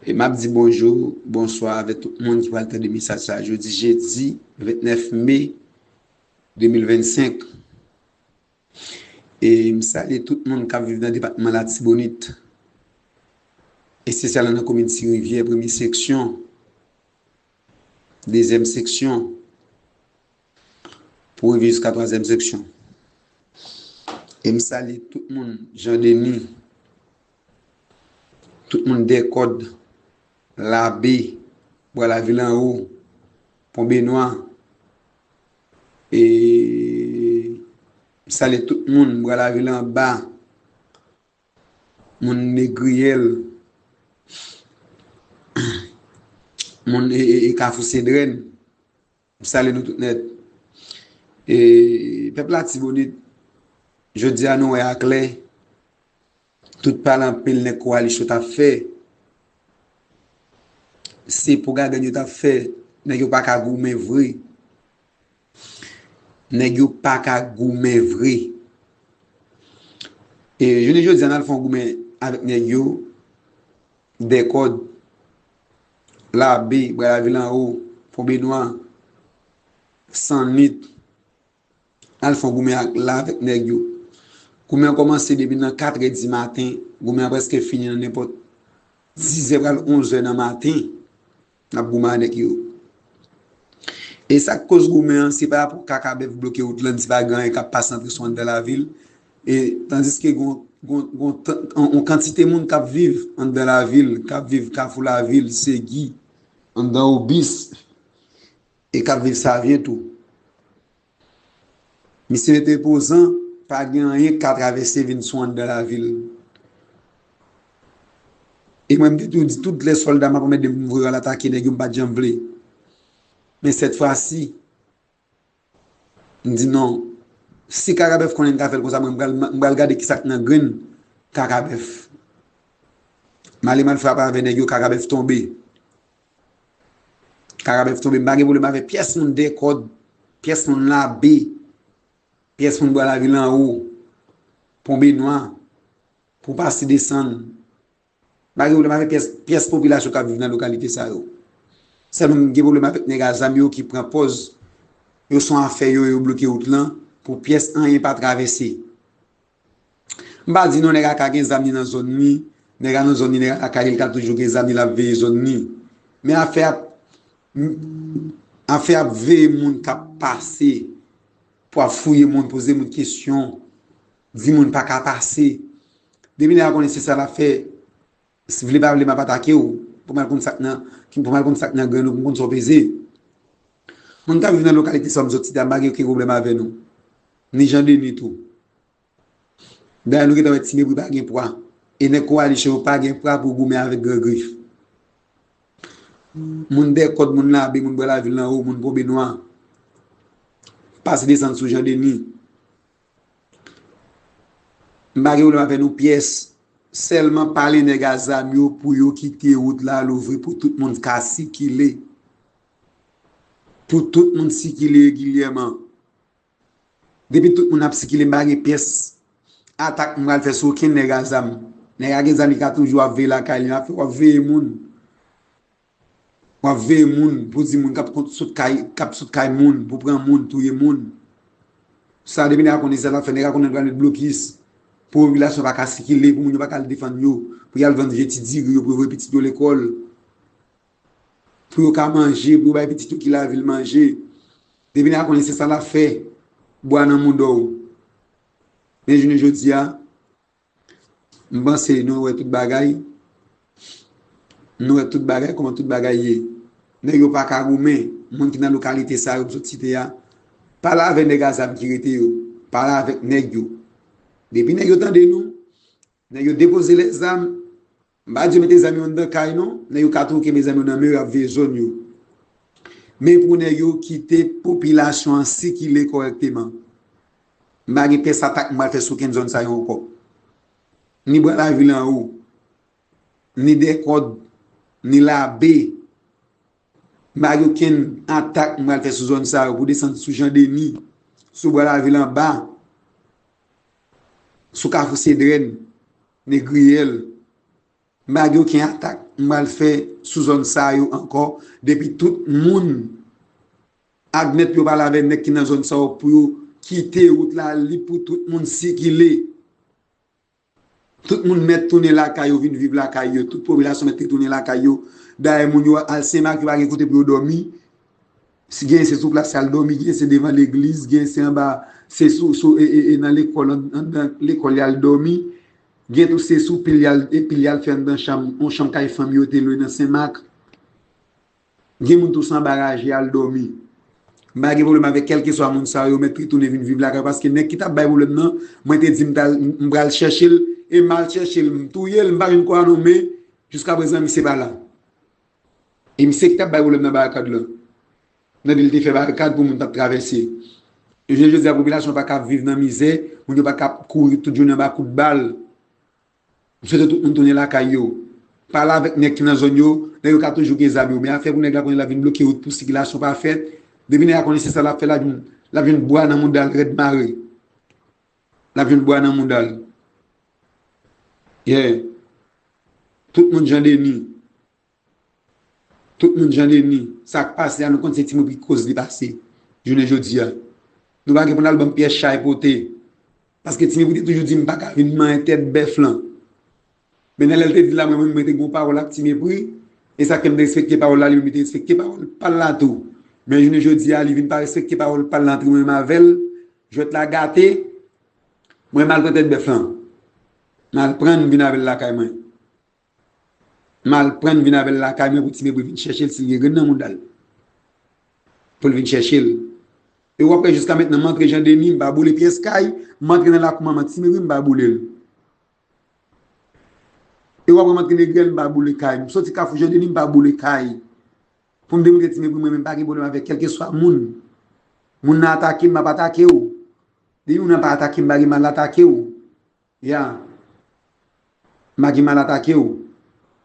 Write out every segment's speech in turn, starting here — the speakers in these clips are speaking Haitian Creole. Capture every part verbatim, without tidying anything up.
E m ap di bonjou, bonswa avèk tout moun ki pral tande mesaj sa a jodi jedi vennèf me de mil vennsenk. E m salye tout moun k ap viv nan depatman Latibonit, espesyalman nan komin Ti Rivyè, premye seksyon, dezyèm seksyon, pou rive jiska twazyèm seksyon. E m salye tout moun, Jan Deni, tout moun Dèkòd, Labe, Bwa Lavil Anwo, Pon Benwa. E m salye tout moun, Bwa Lavil Anba, moun Negriyèl, moun e, e, e Kafou Sedrèn. M salye nou tout nèt. E, pèp Latibonit, jodi a nou wè a klè, tout pale anpil nèg Kowalicho t ap fè, se pwopagann yo t ap fè, nèg yo pa ka goumen vre. Nèg yo pa ka goumen vre. E jounen jodi a, n al fè yon goumen avèk nèg yo, Dèkòd, Labe, Bwa Lavil Anwo, Pon Benwa, Sannit, al fè yon goumen ak, la avèk nèg yo. Goumen an kòmanse depi nan katrè di maten, goumen an prèske fini nan nenpòt dizè pral onzè nan maten. N ap goumen avèk yo. E sa k koz goumen an, se pa rapò Kakabèf bloke wout lan, se pa gen anyen k ap pase antre sou anndan lavil. E tandiske gon, gon, gon tan- on, on kantite moun k ap viv anndan lavil, k ap viv Kafou Lavil, Segi, anndan Obis, e k ap viv Savyen tou. Misye rete pozan, pa gen anyen k ka travèse vin sou anndan lavil. E mwen, m te toujou di, tout lè sòlda m ap anmède m, m voye al atake nèg yo, m pa t janm vle. Men sèt fwa si, m di non. Si Kakabèf konnen m ka fè l konsa, mwen, m pral, m pral gade ki sa k nan grenn Kakabèf. Male mal frape avè nèg yo, Kakabèf tonbe. Kakabèf tonbe. M pa gen pwoblèm avè pyès moun Dèkòd, pyès moun Labe, pyès moun Bwa Lavil Anwo, Pon Benwa, pou pase desann. M pa gen pwoblèm avè pyès, pyès popilasyon k ap viv nan lokalite sa yo. Sèlman m gen pwoblèm avèk nèg a zam yo ki pran pòz yo se yon afè yo, yo bloke wout lan pou pyès anyen pa travèse. M pa di non, nèg a ka gen zam li nan zòn li, nèg a nan zòn li, nèg a lakay li, li ka toujou gen zam li, l ap veye zòn li. Men afè ap, afè ap veye moun k ap pase, pou ap fouye moun, poze moun kesyon, di moun pa ka pase. Depi nèg a konnen se sa l ap fè, si vle pa vle, m ap atake w, pou m al konn sa k nan, pou m al konn sa k nan grenn ou, pou m konn sa w peze. Moun k ap viv nan lokalite sa m sot site a, m pa gen okenn pwoblèm avè nou. Ni Jan Deni tou. Dayè, nou gentan wè Ti Mepri pa gen pwa. E nèg Kowalicho yo pa gen pwa pou goumen avèk Gran Grif. Moun Dèkòd, moun Labe, moun Bwa Lavil Anwo, moun Pon Benwa, pase desann sou Jan Deni. M pa gen pwoblèm avè nou pyès. Sèlman pale nèg a zam yo pou yo kite wout la louvri pou tout moun ka sikile. Pou tout moun sikile regilyèman. Depi tout moun ap sikile, m pa gen pyès atak m pral fè sou okenn nèg a zam. Nèg a gen zam, li ka toujou ap veye lakay li, ap fè w ap veye moun. W ap veye moun pou di moun k ap kont sot kay, k ap sot kay moun, pou pran moun, touye moun. Sa depi nèg a konnen sa l ap fè, nèg a konnen l pral met blokis pou popilasyon pa ka sikile, pou moun yo pa ka al defann yo, pou y al vann vye ti diri yo, pou yo voye pitit yo lekòl, pou yo ka manje, pou yo bay pitit yo ki lavil manje. Depi nèg a konnen se sa l ap fè, bwa nan mouda w. Men jounen jodi a, m panse nou wè tout bagay. Nou wè tout bagay, kòman tout bagay ye. Nèg yo pa ka goumen. Moun ki nan lokalite sa yo m sot site a, pale avè nèg a zam ki rete yo. Pale avèk nèg yo. Depi nèg yo tande nou, nèg yo depoze lèzam. M pa di yo mete zam yo anndan kay non, nèg yo ka toujou kenbe zam yo nan men yo, y ap veye zòn yo. Men pou nèg yo kite popilasyon an sikile kòrèkteman. M pa gen pyès atak m pral fè sou okenn zòn sa yo ankò. Ni Bwa Lavil Anwo, ni Dèkòd, ni Labe. M pa gen okenn atak m pral fè sou zòn sa yo pou desann sou Jan Deni, sou Bwa Lavil Anba, sou Kafou Sedrèn, Negriyèl. M pa gen okenn atak. m pral fè sou zòn sa yo ankò. Depi tout moun, Adnet yo pale avè nèg ki nan zòn sa yo pou yo kite wout la lib pou tout moun sikile. Tout moun mèt tounen lakay yo, vin viv lakay yo. Tout popilasyon mèt retounen lakay yo. Dayè, moun yo al Senmak, yo pa gen kote pou yo dòmi. Si gen se sou plas y al dòmi, gen se devan legliz, gen se anba, se sou, sou e, e, e nan lekòl, an- anndan lekòl y al dòmi. Gen tou se sou pil y al, e pil y al fè anndan chanm, yon chanm kay fanmi yo te lwe nan Senmak. Gen moun tou se anba raje y al dòmi. M pa gen pwoblèm avèk kèlkeswa moun sa yo, yo mèt retounen vin viv lakay yo, paske nèg ki t ap bay pwoblèm nan, mwen te di m t al, m pral chèche l, e m al chèche l, m touye l, m pa jwenn kò a non, men jiskaprezan misye pa la. E misye ki t ap bay pwoblèm nan barakad lan. Nan de l te fè barakad pou moun pa t travèse. Jounen jodi a, popilasyon pa ka ap viv nan mizè, moun yo pa ka ap kouri tout jounen anba kout bal. M swete tout moun tounen lakay yo. Pale avèk nèg ki nan zòn yo, nèg yo ka toujou gen zam yo. Men afè pou nèg la konnen l ap vin bloke wout pou sikilasyon pa fèt. Depi nèg la konnen se sa l ap fè, l ap jwenn, l ap jwenn bwa nan mouda l rèd mare. L ap jwenn bwa nan mouda l. Yeah. Tout moun Jan Deni. Tout moun Jan Deni. Sa k pase a, nou konn se Ti Mepri ki koz li pase. Jounen jodi a. Nou pa gen pou n al ban m pyès chay pote. Paske Ti Mepri te toujou di m pa ka vin manyen tèt bèf lan. Men nan lè l te di l la, mwen menm, mwen te gen yon pawòl ak Ti Mepri. E sa k fè m te respekte pawòl la, li menm li te respekte pawòl pa l la tou. Men jounen jodi a, li vin pa respekte pawòl pa l la antre mwen menm avè l. Jwèt la gate. Mwen, m al pran tèt bèf lan. M al pran l, m vin avè l lakay mwen. M al pran l vin avè l lakay mwen pou Ti Mepri vin chèche l si l gen grenn nan mouda l. Pou l vin chèche l. E w ap wè jiska mentnan m antre Jan Deni, m pa boule pyès kay, m antre nan lakou manman Ti Mepri, m pa boule l. E w ap wè m antre Negrèl, m pa boule kay. M soti Kafou Jan Deni, m pa boule kay. Pou m demontre Ti Mepri, mwen menm pa gen pwoblèm avèk kèlkeswa moun. Moun nan atake m, m ap atake w. Depi moun nan pa atake m, m pa gen mal atake w. Ya. M pa gen mal atake w.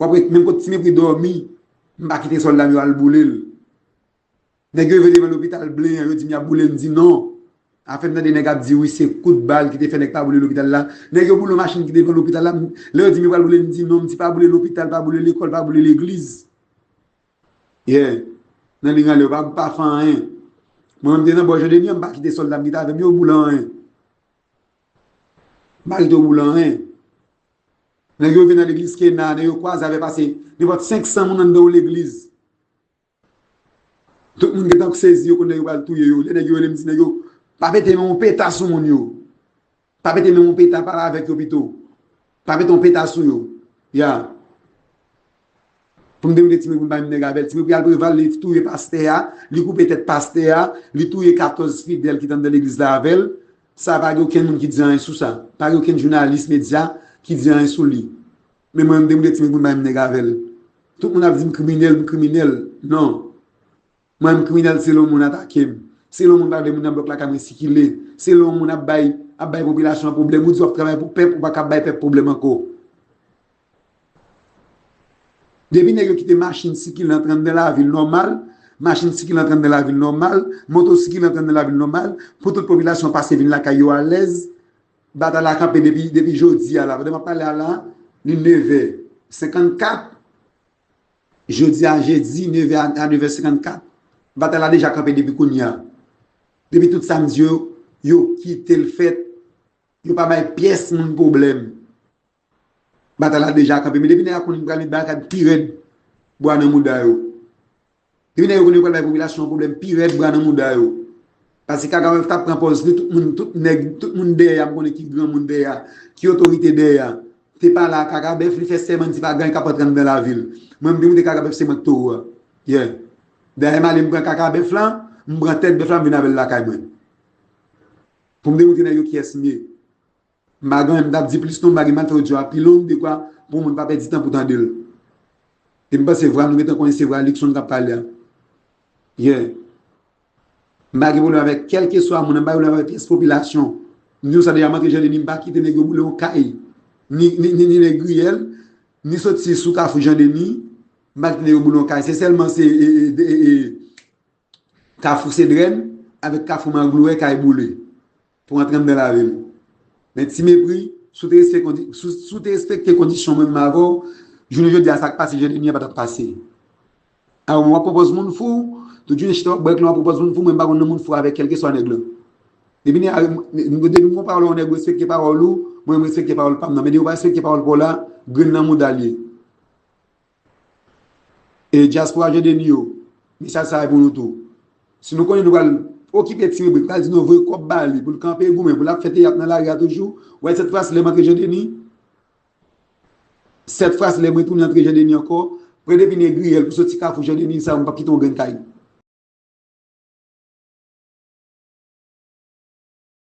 W ap wè menm kote Ti Mepri dòmi, m pa kite sòlda m yo al boule l. Nèg yo rive devan lopital Blen an, yo di m y ap boule l, m di non. Afè m tande nèg ap di wi se kout bal ki te fè nèg pa boule lopital la. Nèg yo boule yon machin ki devan lopital la, m- lè yo di m yo pral boule l, m di non, m di pa boule lopital, pa boule lekòl, pa boule legliz. Yeah. Nan liy anlè, yo pa, pa fè anyen. Mwen menm te nan bò Jan Deni an, m pa kite sòlda m ki t avè m yo boule anyen. M pa kite yo boule anyen. Nèg yo vin nan legliz Kena, nèg yo kwaze avè pase nenpòt senk san moun anndan yon legliz. Tout moun gentan sezi, yo konn nèg yo pral touye yo. Lè nèg yo rele m di nèg yo, pa pete men yon peta sou moun yo. Pa pete men yon peta, pale avèk yo pito. Pa pete yon peta sou yo. Ya. Pou m demontre Ti Mepri m pa menm nèg avè l. Ti Mepri al Preval, li touye pastè a, li koupe tèt pastè a, li touye katòz fidèl ki t anndan legliz la avè l. Sa pa gen okenn moun ki di anyen sou sa. Pa gen okenn jounalis, medya ki di anyen sou li. Men mwen, m demontre Ti Mepri m pa menm nèg avè l. Tout moun ap di m kriminèl, m kriminèl. Non. Mwen menm kriminèl, se lè yon moun atake m. Se lè yon moun pa vle moun nan blòk lakay mwen sikile. Se lè yon moun ap bay, ap bay popilasyon an pwoblèm. Ou di w ap travay pou pèp, ou pa ka bay pèp pwoblèm ankò. Depi nèg yo kite machin sikile antre anndan lavil nòmal, machin sikile antre anndan lavil nòmal, moto sikile antre anndan lavil nòmal, pou tout popilasyon pase vin lakay yo alèz, batay la kanpe depi, depi jodi a la. Pandan m ap pale a la, li nevè senkannkat. Jodi a jedi, nevè a, a nevè senkannkat. Batay la deja kanpe depi kounye a. Depi tout sa m di yo, yo kite l fèt. Yo pa bay pyès moun pwoblèm. Batay la deja kanpe. Men depi nèg la konnen m pral met barakad pi rèd, bwa nan mouda yo. Depi nèg yo konnen yo pral bay popilasyon an pwoblèm pi rèd, bwa nan mouda yo. Paske Kaka Bèf t ap pran pòz li, tout moun, tout nèg, tout moun dèyè a, m konnen ki granmoun dèyè a, ki otorite dèyè a. Te pale a Kaka Bèf, li fè sèman di pa gen anyen k ap antre anndan lavil. Mwen, m demontre Kaka Bèf se mwen k towo a. Yeah. Dayè, m ale, m pran Kaka Bèf la, m pran tèt bèf la, m vin avè l lakay mwen. Pou m demontre nèg yo kiyès m ye. M pa gen anyen m t ap di plis non, m pa gen, m al fè odyo a pi long, dekwa pou moun pa pèdi tan pou tande l. E m panse vwa nou gentan konnen se vwa Luckson k ap pale a. Yeah. M pa gen pwoblèm avèk kèlkeswa moun, m pa gen pwoblèm avèk pyès popilasyon. M di nou sa deja, m antre Jan Deni, m pa kite nèg yo boule yon kay. Ni, ni, ni, ni Lègriyèl, ni soti sou Kafou Jan Deni, m pa kite nèg yo boule yon kay. Se sèlman se, e, e, e, e, Kafou Sedrèn avèk Kafou Manglouwè kay boule pou antre anndan lavil. Men Ti Mepri, si w te respekte kondi-, si w, si w te respekte kondisyon mwen menm avè w, Jounen jodi a, sa k pase Jean Denis an pa t ap pase. Alò, mwen w ap pran pòz moun fou, tout jounen chita w ap bwè klè, w ap pran pòz moun fou, mwen m pa konn nan moun fou avèk kèlkeswa nèg lan. Depi ne, depi m pran pawòl yon nèg respekte pawòl ou, mwen m respekte pawòl pa m nan. Men depi w pa respekte pawòl pa w la, grenn nan mouda l ye. E dyaspora Jean Denis yo, mesaj sa a pou nou tou. Si nou konnen nou pral okipe Ti Mebrik, pral di nou voye kòb ba li, pou l kanpe goumen, pou l ap fè teyat nan lari a toujou, w wè sèt fwa si lè m antre Jean Denis, sèt fwa si lè mwen tounen antre Jean Denis ankò, pre depi Negriyèl pou soti Kafou Jean Denis, sa yo m p ap kite yon grenn kay.